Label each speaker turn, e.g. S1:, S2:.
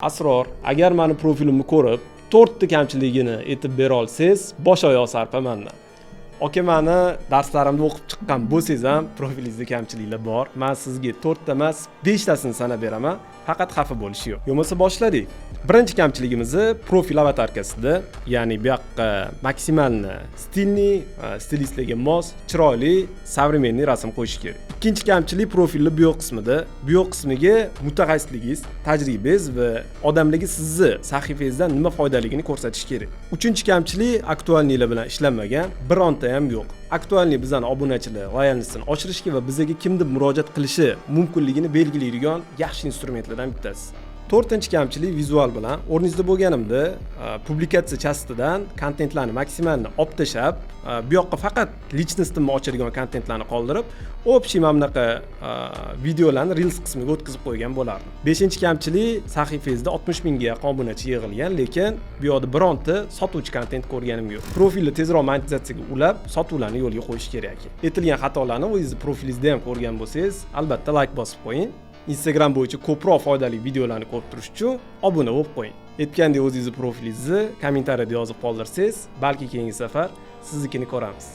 S1: Asror, agar mani profilimni ko'rib, to'rtta kamchiligini aytib bera olsangiz, bosh oyoq sarpa mandan. Aka, mani darslarimni o'qib chiqqan bo'lsangiz ham, profilingizda kamchiliklar bor. Man sizga to'rtta emas, beshtasini sanab beraman, faqat xafa bo'lish yo'q. Bo'lmasa boshladik. Birinchi kamchiligimizni profil аватарка sida, ya'ni bu yoqqa максимально стильный, stilistlarga mos, chiroyli, современный rasm qo'yish kerak. Ikkinchi kamchilik profilni bu yoq qismida. Bu yoq qismiga mutaxassisligingiz, tajribangiz va odamlarga sizni sahifangizdan nima foydaligini ko'rsatish kerak. Uchinchi kamchilik актуальный lar bilan ishlanmagan, bironta ham yo'q. Актуальный bizani obunachilar лояльность ini oshirishga va bizaga kim deb murojaat qilishi mumkinligini belgilaydigan yaxshi instrumentlardan bittasi. To'rtinchi kamchilik vizual bilan. O'rningizda bo'lganimda, publikatsiya часть idan kontentlarni максимально olib tashlab, bu yoqqa faqat личность imni ochadigan kontentlarni qoldirib, общий mana bunaqa videolarni reels qismiga o'tkazib qo'ygan bo'lardim. Beshinchi kamchilik: sahifangizda 60 mingga yaqin obunachi yig'ilgan, lekin bu yoqda bironta sotuvchi kontent ko'rganim yo'q. Profilni tezroq monetizatsiyaga ulab, sotuvlarni yo'lga qo'yish kerak aka. Aytilgan xatolarni o'zingizni profilingizda ham ko'rgan bo'lsangiz, albatta layk bosib qo'ying. Instagram bo'yicha ko'proq foydali videolarni ko'rib turish uchun obuna bo'lib qo'ying. Aytgandek, o'zingizni profilingizni kommentariyada yozib qoldirsangiz, balki keyingi safar siznikini ko'ramiz.